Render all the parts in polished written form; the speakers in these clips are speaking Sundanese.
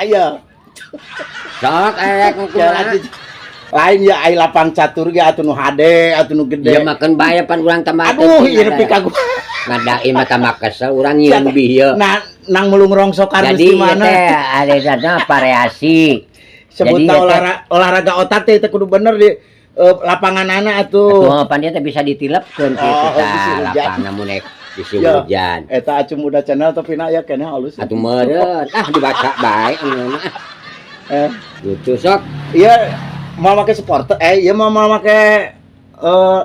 Ayo. Sok arek kumaha. Lain ya ai lapang catur ge atuh nu hade, atuh nu gede. Ya makan bae pan urang tambah. Aduh, ieu nepi ka gua. Ngadain mah tambah kesel urang nyieun bieu. Nah, nang mulung rongsok kardus Jadi di ieu mana? teh ada variasi. Sebutna jadi ieu teh- olahraga otak teh teh kudu bener di lapanganana atuh. Atuh pan dia teh bisa ditilepkeun kitu Oh, tah bisi hujan. lapangan mun ek bisi Ya. hujan. Eta Acu Muda Channel tapi na aya keneh halus. Atuh meureun ah dibaca bae anu mah. Eh, Gitu sok. iya mau make supporter, eh iya mau mau make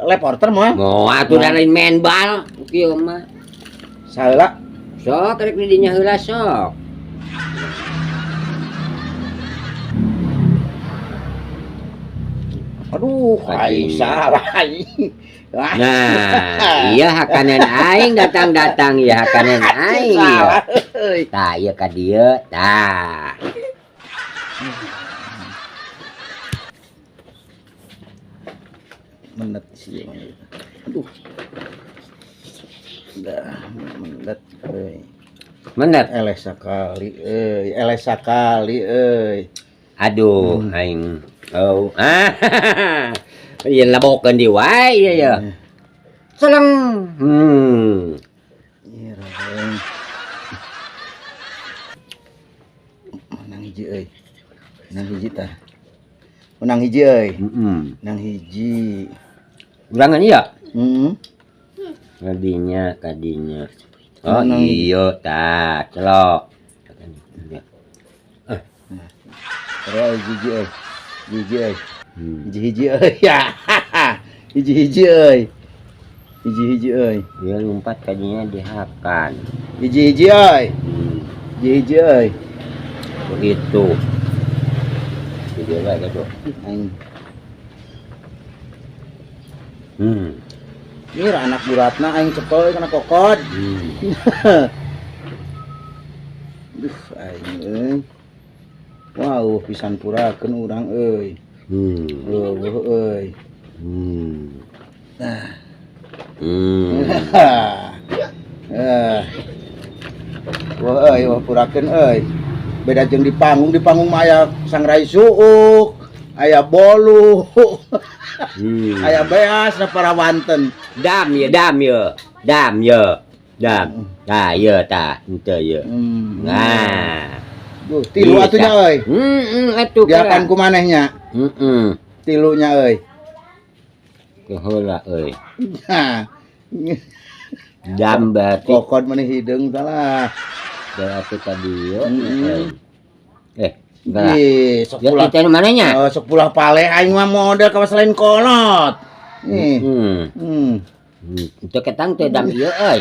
reporter mah. Mau atuh da lain main bal kieu mah. Salah. Sok rek di dinya heula sok. Aduh, aing salah aing. Nah, iya hakanan aing datang-datang iya hakanan aing. Salah. Euy. Tah ieu ka dieu tah. Menet sih emang itu. Aduh. Udah menet euy. Menet. Eleh sakali euy, eleh sakali euy. Aduh, aing. Oh. Ah. Ieu lebokeun di wae ieu ya. Seleng. Iya, Reng. Menang hiji euy. Menang hiji tah. Menang hiji euy. Heeh. Menang hiji. Urangan ieu. Heeh. Kadinya, kadinya. Oh Menang. iya tah, celok. Terus hiji euy. Hiji euy. Hmm. Hiji-hiji euy. Ya. Hiji-hiji euy. Hiji-hiji euy. Dia lompat kadinya dihakan. Hiji-hiji euy. Hiji-hiji euy. Begitu. Jadi wae gitu. Aing. Ini anak buratna aing cekel kana kokod. Duh aing euy. Wow, pisan purakeun urang euy. Leuweuh euy. Nah. Eh. Wah euy, wah purakeun euy. Beda jeung di panggung mah aya sangrai suuk, aya bolu, aya beas na para wanten. Dam ya, dam ya. Dam ya. Dam. Tah ya tah, henteu ya. Nah. Duh, tilu atunya euy. Heeh, atuh Diakan ku manehnya. Heeh. Tilunya euy. Keheula euy. Nah. Dam berarti Kokod maneh hideung salah. berarti ka dieu. Eh, enggak. Ih, sok Ya pula. kita nu mananya? Oh, sok pula pale aing mah model kawas lain kolot. Nih. Teu ketang teh dam ieu euy.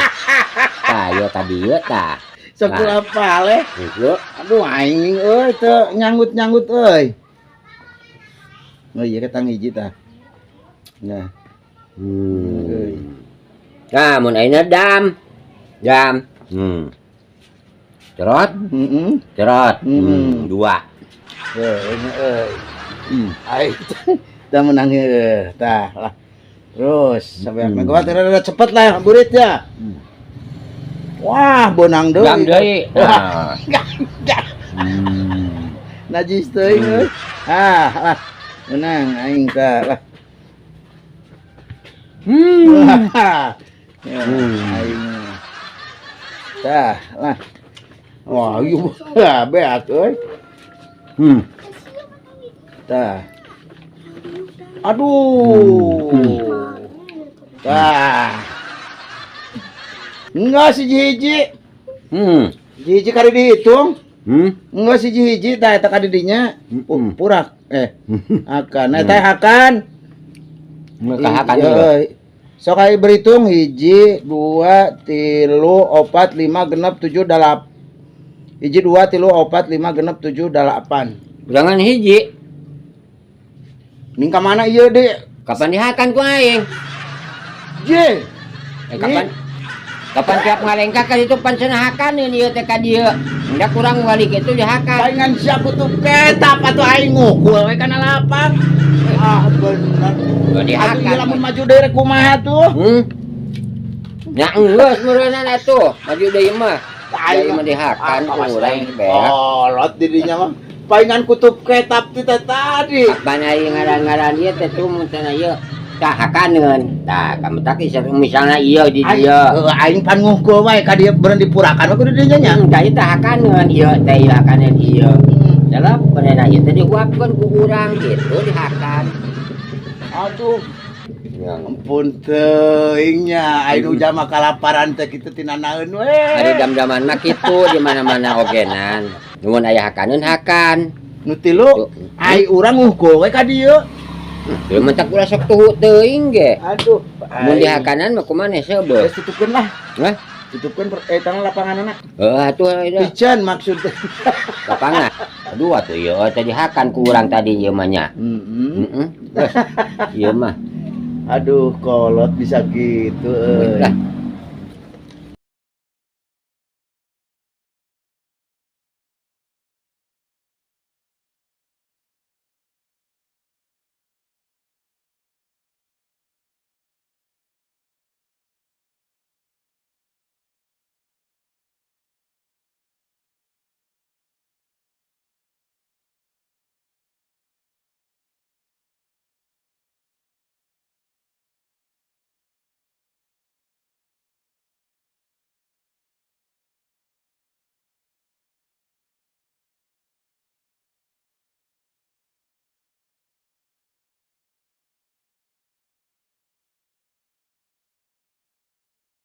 Tah ieu ka dieu tah. Sok pula pale. Heuh. Aduh aing euy teu nyanggut-nyanggut euy. Oh iya ketang hiji tah. Nah. Nah, mun ayeuna dam. Dam. Cerot, cerot. Dua. Heuh, ini euy. Aing tah menang heuh. Tah lah. Terus sampai gua rada cepet lah burit ya. Wah, bonang deui. Dam deui. Wah. Nah. Najis teuing euy. Ah, lah. Menang aing tah lah. Wah. Ya, aing. Tah, lah. Wah, ieu beak euy. Tah. Aduh. Tah. Enggak si hiji. Hiji kali dihitung. Enggak si hiji tah eta ka didinya. Purak akan eta hakan. Enggak hakan Iya, ieu. Sok aya berhitung 1 2 3 4 5 6 7 8. 1 2 3 4 5 6 7 8. Jangan hiji. Ning ka mana ieu, Dek? Kapan dihakan ku aing? Je. Kapan? Kapan tiap ngalengkah ka ditu pan cenah hakan ieu teh ka dieu. Enggak kurang wali kitu dihakan. Palingan sia kutu ketap atuh aing ngukul we kana lapang. Ah bener. Gak dihakan. Atuh ieu lamun maju deui rek kumaha tuh? Ya geus meureunana atuh, maju deui mah. Aing mah dihakan ku urang beak. Kolot dirinya mah. Palingan kutub ketap ti teh tadi. Kapan aing ngaran-ngaran ieu teh tuh mun cenah ieu tah hakaneun. Tah kamu tak misalnya ieu di Aing dieu. heuh, aing pan nguhkul wae ka dieu beureun dipurakan mah kudu dinya nya. Tah ieu tah hakaneun ieu teh ieu hakaneun ieu. Salah beunana ieu teh dihuapkeun ku urang gitu dihakan. Aduh, Ya. ampun teuing nya, aing nu jalma kalaparan teh kitu tina naeun we. Ari dam-daman mah kitu di mana-mana ogenan. Mun aya hakaneun hakan. Nu tilu, ai urang nguhkul we ka dieu. Ieu mah tak ulah sok tuhu teuing ge. Aduh, Mun dihakanan mah kumaha seubeuh. Geus tutupkeun lah. Hah? Tutupkeun tangan lapanganana. Heuh atuh ieu Piceun maksud teh. Lapangan. Aduh atuh ieu tadi hakan ku urang tadi ieu mah nya. Heeh. Heeh. Geus. Ieu mah. Aduh, kolot bisa gitu euy. Lah.